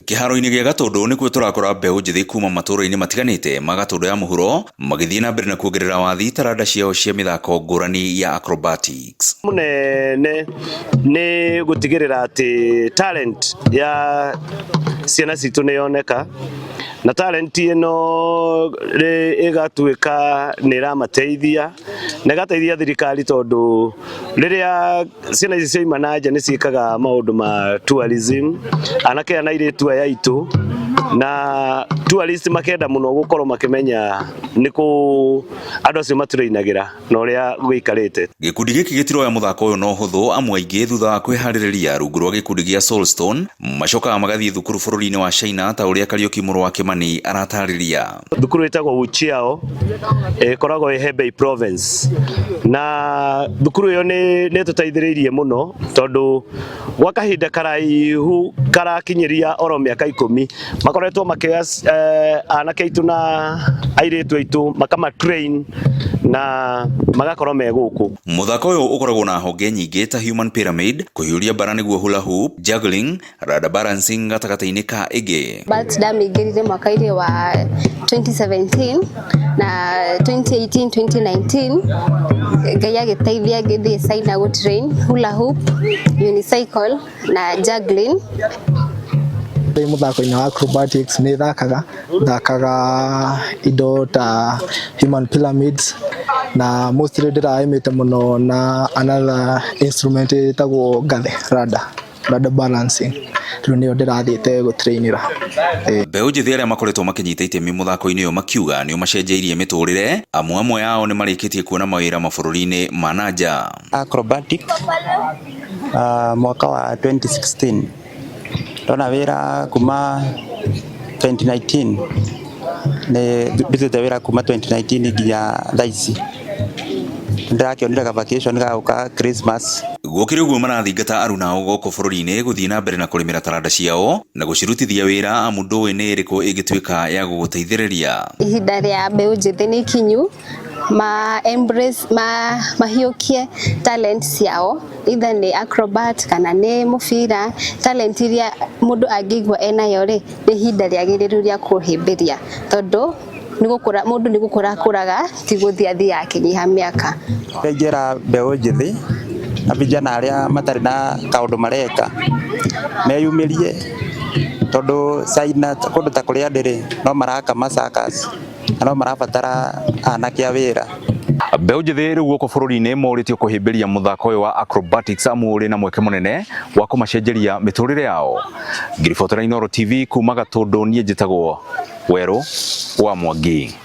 Kĩharo-inĩ gĩa Gatũndũ nĩkuo tũrakora mbeũ njĩthĩ kuma matũũra-inĩ matiganĩte ma Gatũndũ ya mũhuro magĩthiĩ na mbere na kuongerera wathi taranda ciao cia mĩthako ngũrani ya acrobatics. Mũnene nĩ gũtigĩrĩra atĩ talent ya ciana citũ nĩ yoneka, na talent ĩno ĩgatuĩka nĩ ĩramateithia na ĩgateithia thirikari, tondũ rĩrĩa ciana ici cioima na nja nĩ ciĩkaga maũndũ ma tourism, anake aya na airĩtu aya aitũ, na tourist makenda mũno gũkorwo makĩmenya nĩ kũ andũ acio matũrĩinagĩra na ũrĩa gũikarĩte. Gĩkundi gĩkĩ gĩtiroya mũthako ũyũ na ũhũthũ, amu aingĩ thutha wa kwĩharĩrĩria rungu rwa gĩkundi gĩa Soulstone macokaga magathiĩ thukuru bũrũri-inĩ wa China, ta ũrĩa Kariũki mũrũ wa Kĩmani aratarĩria. Thukuru ĩtagwo Wuchiao, ĩkoragwo ĩ Hebei province, na thukuru ĩyo nĩ ĩtũteithĩrĩirie mũno, tondũ gwa kahinda karaihu karakinyĩria oro mĩaka 10 makoretwo makĩoya anake aitũ na airĩtu aitũ, makama train na magakorwo me gũkũ. Mũthako ũyũ ũkoragwo na honge nyingĩ ta human pyramid, kũhiũria mbara nĩguo hula hoop, juggling, ladder balancing gatagatĩ-inĩ ka ĩngĩ. But ndamĩingĩrire mwaka-inĩ wa 2017 na 2018 2019 Ngai agĩteithia ngĩthiĩ China gũ train hula hoop, unicycle na juggling. Ndĩ mũthako-inĩ wa acrobatics, nĩ thakaga thakaga indo ta human pyramids, na mostly ndĩraĩmĩte mũno na another instrument ĩtagwo ngathĩ, ladder balancing. Rĩu nĩyo ndĩrathiĩte gũtrainĩra. Mbeũ njĩthĩ arĩa makoretwo makĩnyita itemi mũthako-inĩ ũyũ makiuga nĩ ũmacenjeirie mĩtũrĩre, amu amwe ao nĩ marĩkĩtie kuona mawĩra mabũrũri-inĩ ma na nja. Acrobatic mwaka wa 2016 ndona wĩra, kuma 2019 nĩ ndutĩte wĩra, kuma 2019 nginya thaa ici ndĩrakĩonire ka vacation ga gũka Christmas. Gũkĩrĩ ũguo, marathingata arunao gũkũ bũrũri-inĩ gũthiĩ na mbere na kũrĩmĩra taranda ciao na gũcirutithia wĩra, amu ndũĩ nĩ ĩrĩkũ ĩngĩtuĩka ya gũgũteithĩrĩria. Ihinda rĩa mbeũ njĩthĩ nĩ ikinyu ma embrace, ma mahiũkie talent ciao, either nĩ acrobat kana nĩ mũbira. Talent iria mũndũ angĩigua enayo rĩ, nĩ ihinda rĩagĩrĩru rĩa kũhĩmbĩria, tondũ nĩ gũkũra mũndũ nĩ gũkũra akũraga, ti gũthiĩ athiaga akĩnyiha mĩaka. Ingĩra mbeũ njĩthĩ na vijana arĩa matarĩ na kaũndũ mareka meyumĩrie, tondũ China kũndũ ta kũrĩa ndĩrĩ no maraka ma circus na no marabatara anake a wĩra. Mbeũ njĩthĩ rĩu gũkũ bũrũri-inĩ morĩtio kũhĩmbĩria mũthako ũyũ wa acrobatics, amu ũrĩ na mweke mũnene wa kũmacenjeria mĩtũrĩre yao. Ngĩribotera Inooro TV kuma Gatũndũ, niĩ njĩtagwo Werũ wa Mwangi.